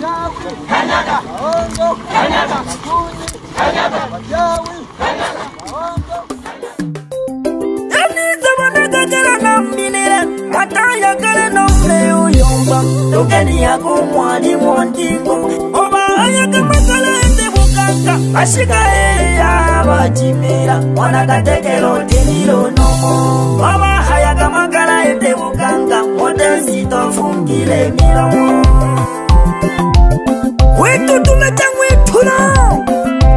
Kanyaga. Waongo. Kanyaga. Kanyaga. Wachawi. Kanyaga. Waongo. Mataya kale no mleo yomba Tokeni yako mwalimu ndingo Oba haya kama kala ende bukanga Ashika eya bachimira Wanakatekelo tinilo nomo Oba haya kama kala ende bukanga Motesi tofungile milomo Wetu tumechangwe tuna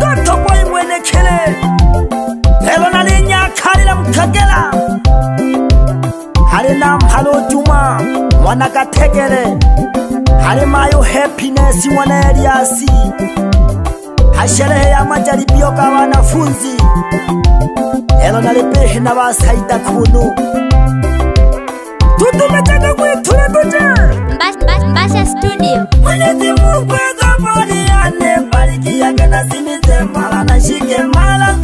Toto kwa imwene kele Lelo na linya kalila mkagela Harina mhalo juma mwanakategere Harimayo happiness mwana Eliasi Hasherehe ya majaribio kwa wanafunzi Elo nalipehe na wasaida kunu Tutumechaga kwetu na tuje Mbasha Studio. Mwenyezi Mungu ane bariki yake na simize mala na shike mala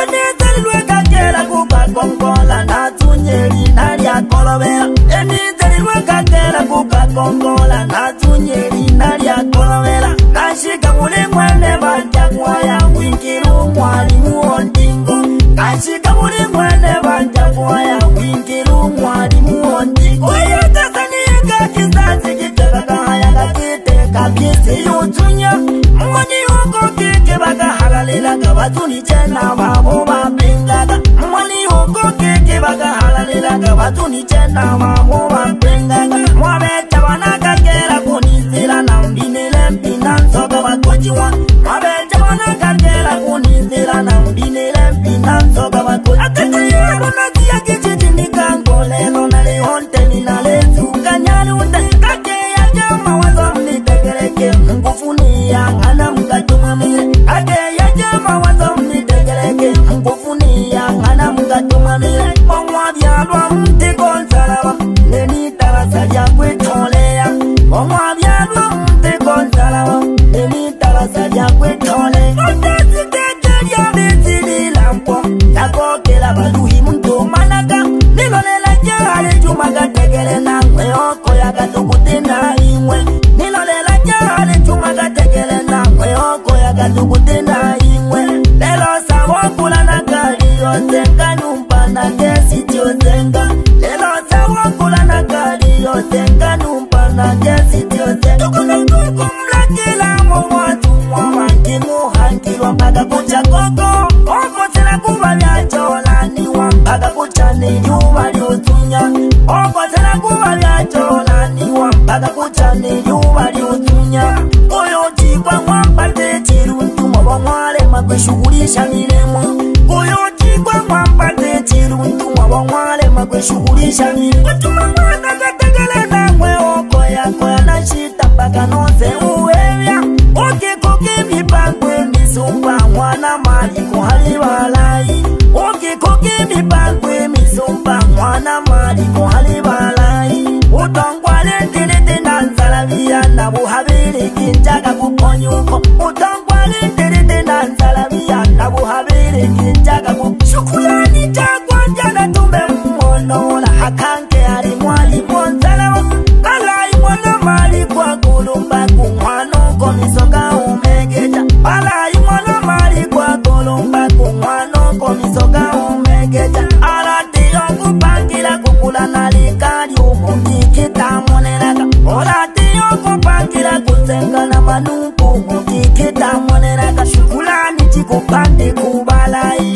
Ene talilweka kela kukakongola na tunyeri na lyakolobela Ene talilweka kela kukakongola na tunyeri na lyakolobela Kashika muli mwene bajakwaya wingiru mwalimu ondingo Kashika muli mwene bajakwaya wingiru mwalimu ondingo Oyo Tanzania kizazi kiteka kahaya kakiteka kisi yutunya Mwani uko kike bakahalalila kabatuni chena babo bapingaga Mwani uko kike bakahalalila kabatuni chena babo bapingaga Mwabecha wanakakela kunizila na mbinile mpina nsoka bakojiwa Mwabecha wanakakela kunizila na mbinile mpina nsoka bakojiwa Akatiyero naziya kijiji nikangolelo nalihonte ninalezuka nyalunde Kake ya jama wazo mnitegereke mkufunia ngana mkatumamire Kake ya jama wazo mnitegereke mkufunia ngana mkatumamire Mwa vyalwa mtikonzalawa neni tarasa lya kwitolea Mwa vyalwa mtikonzalawa neni tarasa lya kwitolea Otesitekelya bizililampo yakokela baluhi mntumanaka Nilolela jahali jumakategele nangwe oko yakatukutina imwe Nilolela jahali jumakategele nangwe oko yakatukutina imwe Lelo sawakula nakaliyozenga numba na kesi tyozenga Lelo sawakula nakaliyozenga numba na kesi tyozenga Tukunukukumlakila mwatu mwawangi muhangilwa mpaka kucha koko Oko tena kuba vyacholaniwa mpaka kucha ni yuwa liutunya Oko tena kuba vyacholaniwa mpaka kucha ni yuwa liutunya Koyo chikwa mwampate chiruntu mwabongwale makwishughulisha milimo Koyo chikwa mwampate chiruntu mwabongwale makwishughulisha milimo Kutuma mwana kategele nangwe oko yako yanashita mpaka nonse uwevya Okikoke mipangwe misumba mwana mali kuhalibalai Okikoke mipangwe misumba mwana mali kuhalibalai Utongwale ntiliti na nzalabia na buhabili kinjaga kuponyuko Utongwale ntiliti na nzalabia na buhabili kinjaga kuponyuko Shukulani chakwanja na tumbe mmonola hakanke ali mwalimu nzalawa Kalai mwana mali kwa kulumba kumwano komisoka umegeja Palai mwana mali kwa kulumba kumwano komisoka umegeja Alatiyo kupangila kukula nalikali umukikitamonelaka Olatiyo kupangila kuzenga na manuku umukikitamonelaka Shukulani chikupande kubalai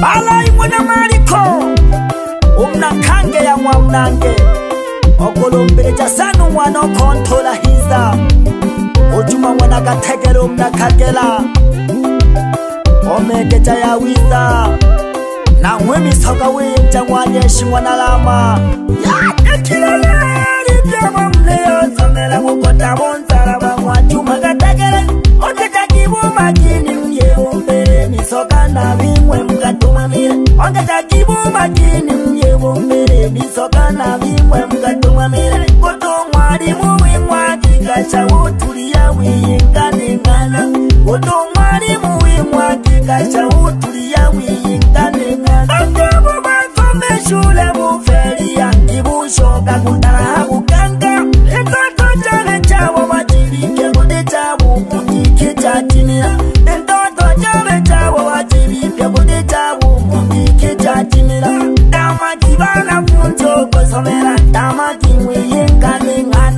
Balai mwana maliko Umnakange ya mwamnange Okolombeleja sanu mwana kontola hiza Ojuma mwana kategero mnakagela Omegeja ya wiza Na mwemi soka winja mwanyeshi mwana lama Ekilele byama mleo zomela mukota bonzala mwajuma kategere Ongeja kibu makini mye misoka na bimwe mkatumamire Ongeja kibu makini mye misoka na bimwe mkatumamire Koto mwalimu wimwa kikasha utulia wiyinganingana Koto mwalimu wimwa kikasha utulia wiyinganingana Akebo bakome shule buferia kibushoka kutala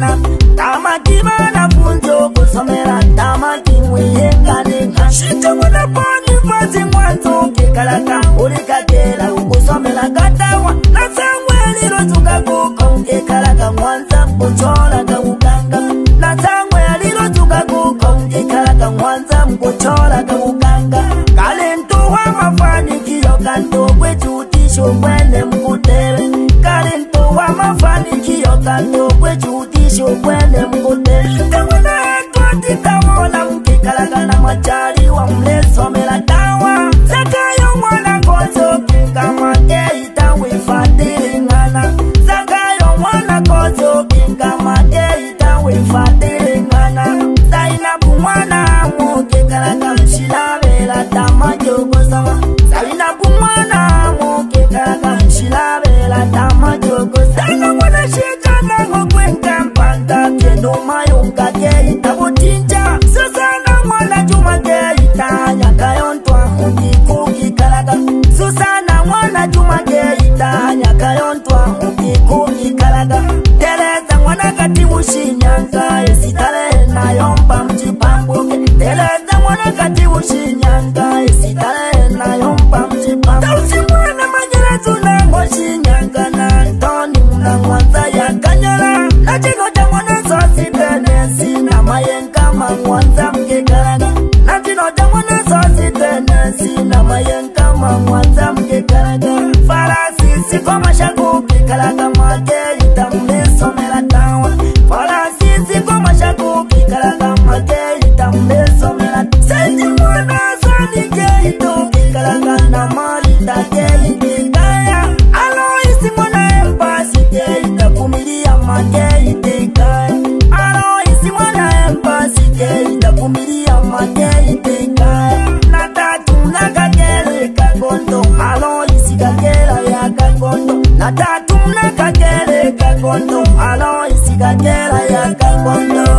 ngana Tamaki wanafunzi kusomera tamaki mwiyenganenga Shitomona poni fasi mwanzo kikalaka ulikakela ukusomela katawa Na sangwe lilotuka kuko nkikalaka mwanza mkuchola kaukanga Na sangwe lilotuka kuko nkikalaka mwanza mkuchola kaukanga Kalentuwa mafanikio kanto kwechutisho kwene mkutele Kalentuwa mafanikio kanto kwechutisho kwene mkutele Tawona twatitawona mkikalaka na machali wa mlesomela tawa Zakayo mwana ngozo kingama keita wifatilingana Zakayo mwana ngozo kingama keita wifatilingana Zainabu mwana mukikalaka mshilabela tamajogosama Zainabu mwana mukikalaka mshilabela tamajogosama Zaina mwana shikana ngokwenka mpanda kendo mayunga keita butinja Susana mwana juma keita nyakayontwa mukikukikalaka Susana mwana juma keita nyakayontwa mukikukikalaka Tereza mwana kati ushinyanga esitale nayomba mchipambuke Tereza mwana kati ushinyanga esitale nayomba mchipambuke Tausi mwana manyera tunango shinyanga na Ntoni mnangwanza ya kanyala Na chino cha mwana sosi tenesi na mayenka mangwanza mkekalaga Na chino cha mwana sosi tenesi na mayenka mangwanza mkekalaga Farasi siko mashaku kikalaga make itamlesomela tawa Farasi siko mashaku kikalaga make itamlesomela Sendi mwana sani keito kikalaga na marita keitikaya Aloisi mwana empasi keita kumilia makeitikaya Aloisi mwana empasi keita kumilia makeitikaya Na tatu nakakele kagondo Aloisi kakela ya kagondo Na tatu nakakele kagondo Aloisi kakela ya kagondo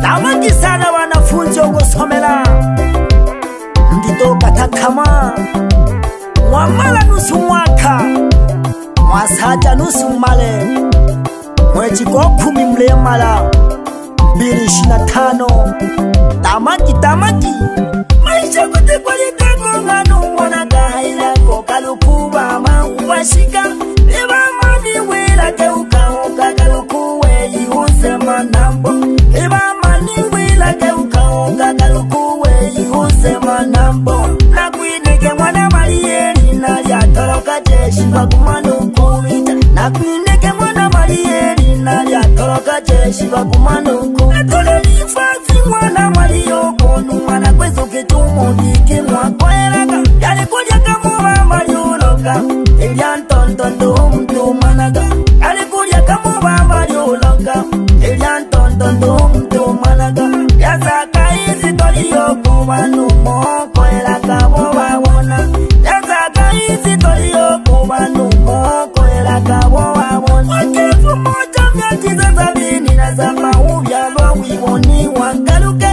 Tamaki sana wanafunzi okusomela Nditoka takama Mwamala nusu mwaka Mwasaja nusu male Mwezi kwa 10 mlemala 2025 Tamaki tamaki Maisha kote kwa litako nganu Mwana kokalukuba mauwashika Eba mani wila keuka oka kalukuwe ihusema nambo Eba mani wila keuka oka kalukuwe ihusema nambo Na kuineke mwana marieli na yatoroka jeshi bakumanu kuita Na kuineke mwana marieli na yatoroka jeshi bakumanu kuita Tolelifasi mwana mario konu mwana kwezo kitumo diki mwakwelaka Yalikuja kamuba mariuloka Ilyantontonto mtu managa Yalikuja kamuba mariuloka Ilyantontonto mtu managa Yasaka izi toliyo kubanu moko elaka bobawona Yasaka izi toliyo kubanu moko elaka bobawona Wakefu moja mia sabini na saba ubyalwa wiboni wangaluke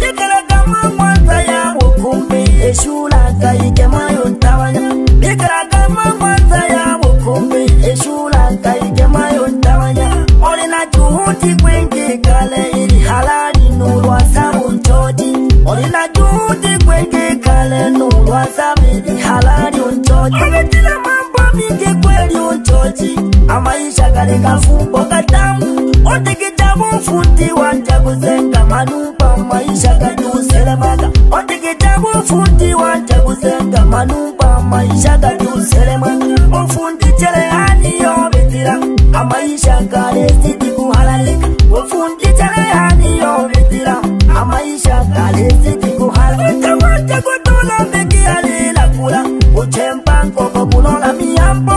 Ikalaka mangwanza ya bukumbi Eshula kaike mayo ntabanya Ikalaka mangwanza ya bukumbi Eshula kaike mayo ntabanya Olina juhudi kwingi kale ili halali nulwa sabu nchoji Olina juhudi kwingi kale nulwa sabili halali unchoji Obetila mambo mingi kweli unchoji Amaisha kale kafumbo katamu Otikitabu fundi wanja kuzenga manupa maisha kajuselemaka Otikitabu fundi wanja kuzenga manupa maisha kajuselemaka Ufundi cherehani yobitira amaisha kale siti kuhalalika Ufundi cherehani yobitira amaisha kale siti kuhalalika Wacha kutola mbeki alila kula Uchempa nkoko kulola miyambo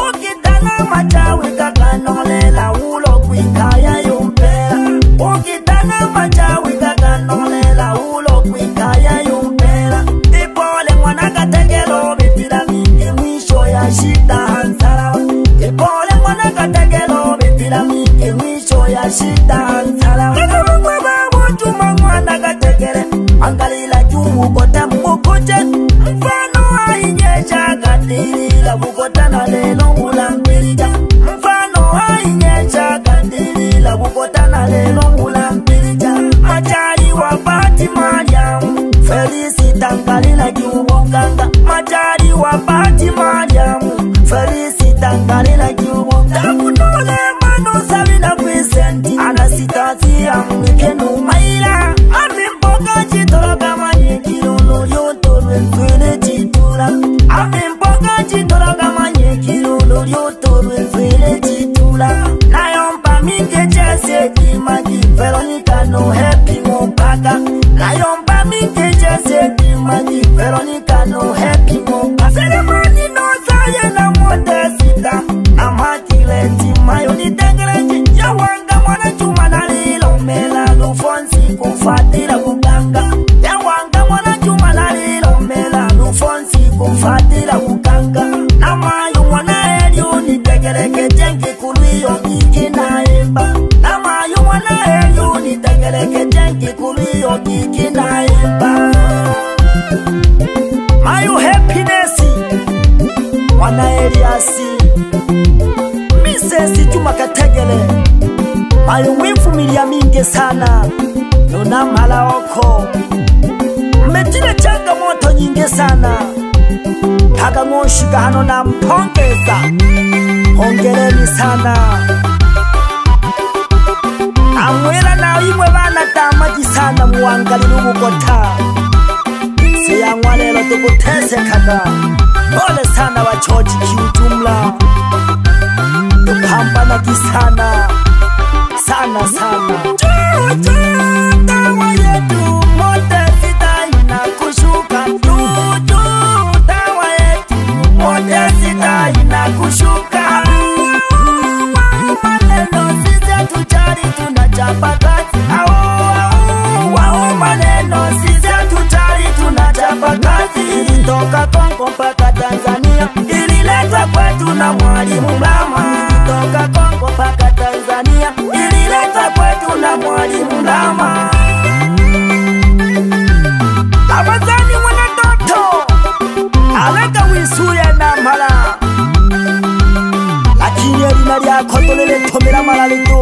Ukitana machawi kakanolela ulo kwikaya yumpera Ukitana machawi kakanolela ulo kwikaya yumpera Ipole mwana katekelo bitira mingi mwisho ya shita hansara Ipole mwana katekelo bitira mingi mwisho ya shita hansara Kaka mwa chuma mwana katekele Angalila juu kota mbukuche Mfano ainyesha katirila bukota na lelo ulambirija Mfano ainyesha katirila minge jese kimagi Veronica no happy mopaka. Nayomba minge jese kimagi Veronica no happy mopaka. Selemani no zaye na modesita na makileti mayo ni tengereji yawanga mwana chuma na lilo mela lufonsi kufatira kuganga. Yawanga mwana chuma na lilo mela lufonsi kufatira kuganga. Na mayo mwana elio ni tegereke jengi kulio kikinaimba. Na mayo mwana elio ni tegereke jengi kulio kikinaimba. Mayo happiness mwana Eliasi Misesi Juma Kategele mayo mwivumilia mingi sana nuna mala oko mmetile changamoto nyingi sana paka ngoshika hano na mpongeza hongereni sana amwela na imwe bana tamaji sana muangalile ubukota siyangwa lelo tukutesekaga. Pole sana wachoji kiujumla tupambana kisana sana sana. Juu dawa yetu mote sita inakushuka. Juu dawa yetu mote sita inakushuka. Maneno sisi hatujali tunachapa kazi. Wao maneno sisi hatujali tunachapa kazi. Ilitoka Kongo mpaka Tanzania ililetwa kwetu na Mwalimu Mlama. Ilitoka Kongo mpaka Tanzania ililetwa kwetu na Mwalimu Mlama. Abazani mwana toto alaka wisuya na mala lakini elina lyako tulilitumila mala litu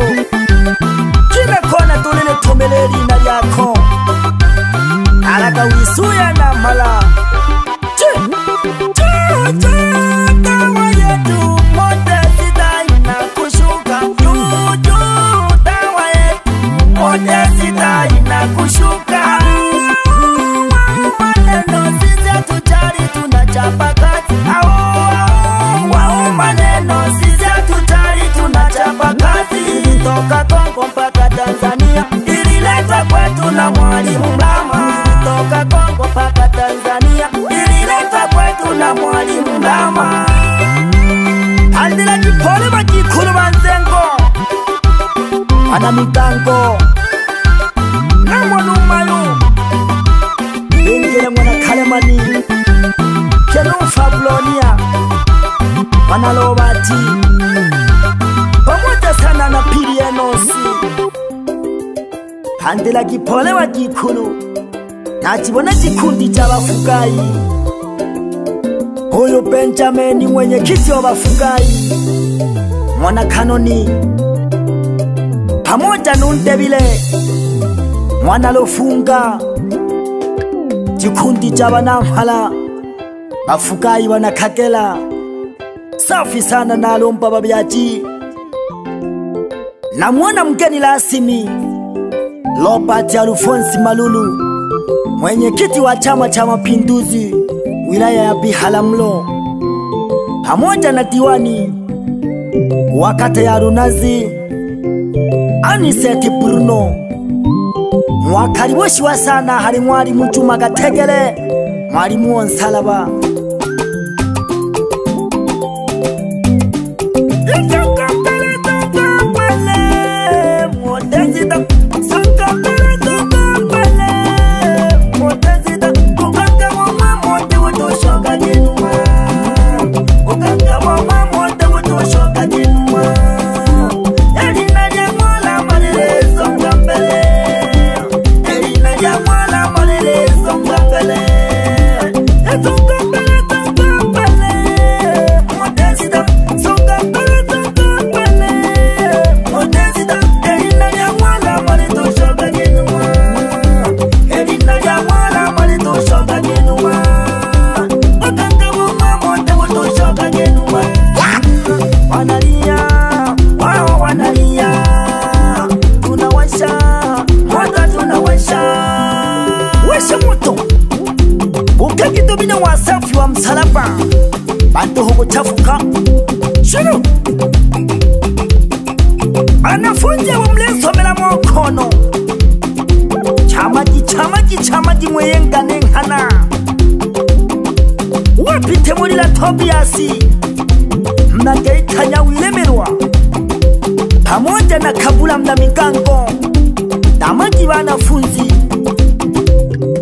kila kona tulilitumila elina lyako alaka wisuya na mala. Dawa yetu mote sita inakushuka. Juu dawa yetu mote sita inakushuka. Maneno sisi hatujali tunachapa kazi. Wao maneno sisi hatujali tunachapa kazi. Ilitoka Kongo mpaka Tanzania ililetwa kwetu na Mwalimu Mlama. Ilitoka Kongo mpaka Tanzania ililetwa kwetu na Mwalimu Mlama. Andila jipole bajikulu banzengo ana mitango na mwanumayo bengele mwana Kalemani keno Fablonia wanalobati pamoja sana na Pili Enosi. Andila jipole bajikulu nachibona chikundi cha bafugai. Huyu Benjamin mwenyekiti wa bafugai mwana Kanoni pamoja nundebile mwana Lofunga chikundi cha banamhala bafugai wana Kagera. Safi sana nalomba babyaji na mwana mgeni rasmi Robert Alphonse Malulu mwenyekiti wa Chama cha Mapinduzi wilaya ya Biharamulo pamoja na diwani wa kata ya Runazi Aniseti Bruno. Mwakariboshi wa sana hari Mwalimu Juma Kategele Mwalimu Onsalaba. Wasafi wa msalaba bantu hukuchafuka shuru. Banafunzi abo mulesomela mokono chamaki chamaki chamaki mweyengane nkana wapite mulila Tobiasi mnageitanya wilemelwa pamoja na Kabula mna migango damaki banafunzi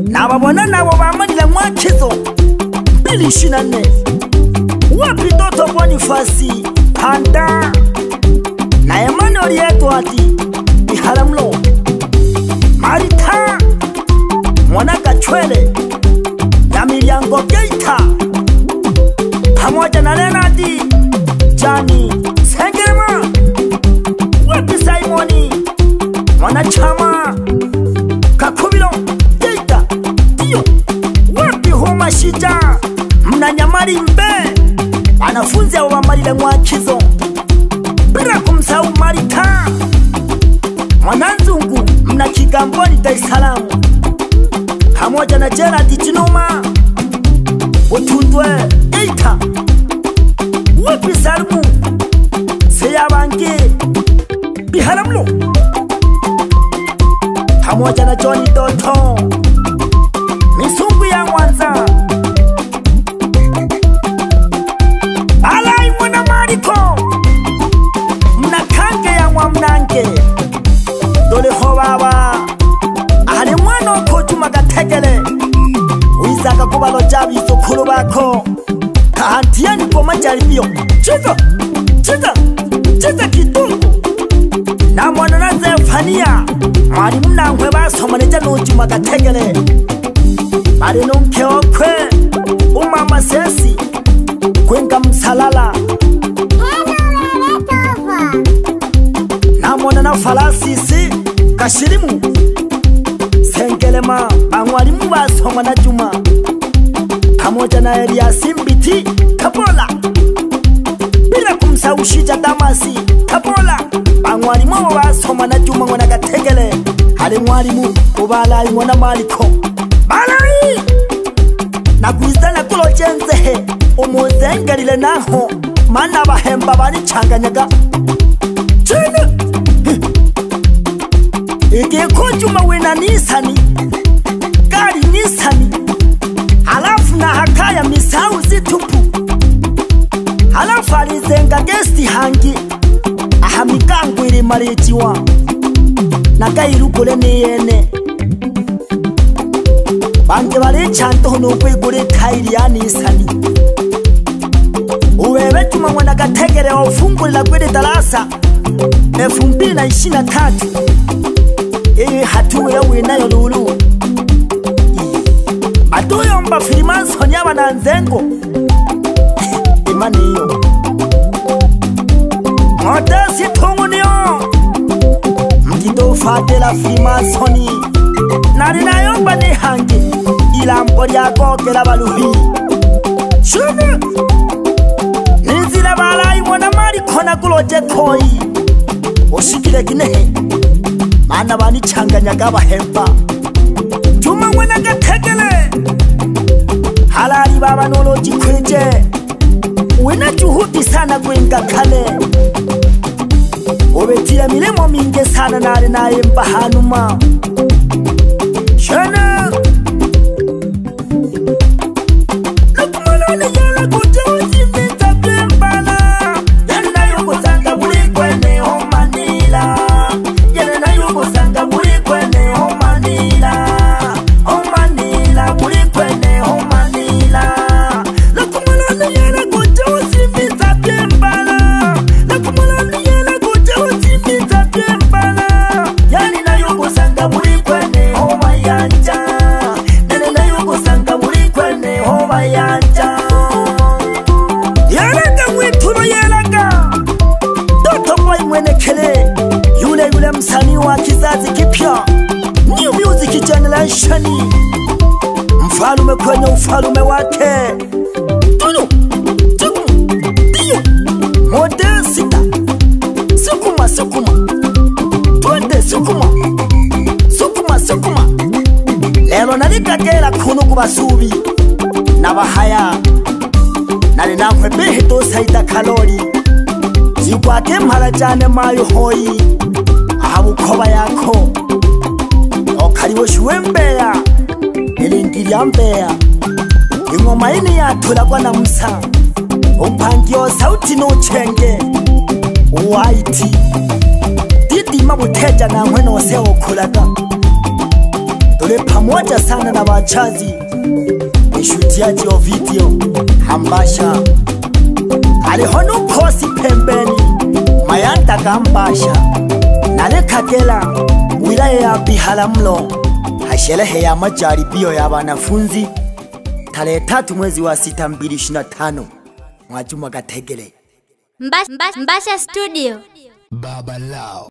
nababona nabo bamanila mwakizo 2024 wapi Doto Bonifasi Panda na Emmanuel Edward Iharamlo Marita Mwanaka Chwele na Miliango Geita pamoja na Lenadi Jani Sengerema wapi Simoni Mwanachama Kakubilo Geita Dio wapi Homa Shija mnanyamali mbe wanafunzi abo bamalile mwakizo bila kumsahau Marita Mwananzungu mna Kigamboni Dar es Salaam pamoja na Gerard Chinoma Utundwe Geita wapi Salmu Seyabange Biharamlo pamoja na Johnny Doto Misungu ya Mwanza Alai mwana Mariko mnakange ya mwamnange dole ho baba ahali mwana okojuma gategele wizaka kubalo jabizo khulu bako kahantiani kwa majaribio chiza chiza chiza kitungu na mwana na Zefania mwalimu nankwe basomaneja nojuma gategele bali nonke okwe umama sesi kwenga msalala namona na falasisi kashirimu sengelema bangwalimu basoma na Juma pamoja na Eliasi Mbiti Kabola bila kumsahau Shija Damasi Kabola bangwalimu basoma na Juma mwana gategele hali mwalimu ubalai mwana Maliko balai nakwizana kulojenzehe umuzengelile naho mana bahemba balichanganyaga chini igikujuma wena Nisani gari Nisani halafu na hakaya misau zitupu halafu alizenga gesti hangi ahamikangu ili malijiwa nakairukule niyene bange balichantoho nukwigula itairi ya Nisani uwewe Juma mwana gategere ofungulila kwili darasa 2023 iyi hatuwe winayo lulu batuyomba filimansoni abananzengo imaniyo modesi tungunio mkidofatela filimansoni nali nayomba nihangi ilambo lyakogela baluhi shuni nizila balayi mwana Mariko nakuloje koyi ushikile kinehe mana banichanganyaga bahemba Juma mwana gategele halali baba noloji kwije wina juhudi sana kwenga kale ubetia milimo mingi sana nali nayemba hanuma shana lukumalone yala kujoji mita byembala yana yokosanga buli kwene omanila yana yokosanga buli kwene omanila omanila buli kwene omanila lukumalone yala kujoji mita byembala lukumalone yala kujoji mita byembala yana yokosanga buli kwene omayanja nene yokosanga buli kwene omayanja yalaga mwitulo yalaga Doto Boy mwenekele yule yule msanii wa kizazi kipya New Music Generation mfalume kwenye ufalume wake tunu tuku dio modesita sukuma sukuma twende sukuma sukuma sukuma lero nalikagera kunu kubasubi nabahaya nali nankwe bihi dosaida kalori. Gwake mhala jane mayo hoi Ahabukoba yako Okariwo shuwe Mbeya Ilingiria Mbeya Ingoma ini yatulagwa na musa Upangio sauti nuchenge Uwaiti Didima buteja na mweno wase okulaga Tule pamoja sana na wachazi Ishutiaji o video Hambasha Alihonu kosi pembeni Mayanta gambasha Nale Kagera wilaya ya Biharamulo Hasherehe ya majaribio ya wanafunzi tarehe 3 mwezi wa 6 2025 Mwajuma Gategele. Mbasha Studio. Baba Lao.